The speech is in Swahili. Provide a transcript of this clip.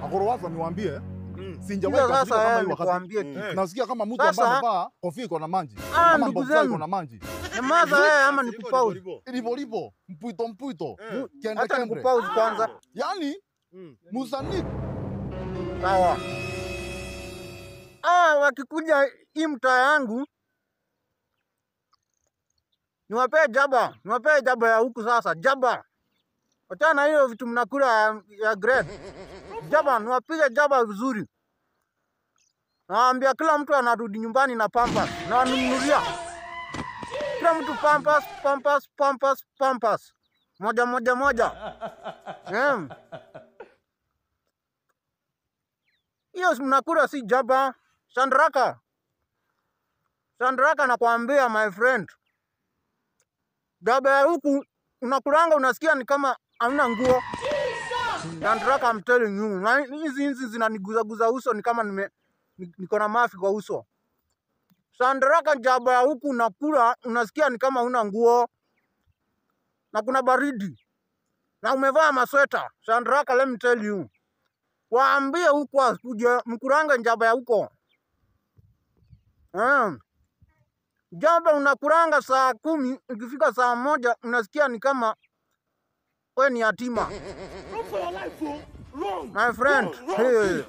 Akorowaza niwaambie, sijawahi Hiyo kasirika sasa kama wewe hii wakati. nikuambie kitu. Nasikia kama mtu Sasa- ambaye amevaa kofia iko na manji. Ah, Ama ndugu boxer iko zenu. na manji. Nyamaza wewe ama nikupause. Lipo lipo, mpwito mpwito. Kende Acha kende. nikupause kwanza. Yaani msanii Sawa. Ah, wakikuja hii mtaa yangu niwapee jaba, niwapee jaba ya huku sasa, jaba. Wachana na hiyo vitu mnakula ya grade. Jaba, niwapige jaba vizuri. Nawaambia kila mtu anarudi nyumbani na pampas, na wanunulia kila mtu pampas, pampas, pampas, pampas moja moja moja. Hiyo si mnakula si jaba. Sandraka, Sandraka nakwambia my friend, jaba ya huku unakulanga unasikia ni kama hamna nguo. Sandraka, I'm telling you, na hizi hizi zinaniguzaguza uso ni kama niko na mafi kwa uso. Sandraka, jaba ya huku unakula unasikia ni kama huna nguo na kuna baridi na umevaa masweta. Sandraka, let me tell you, waambie huku asikuje mkuranga njaba ya huko. Jaba unakuranga saa 10, ikifika saa 1 unasikia ni kama we ni yatima. My friend, hey.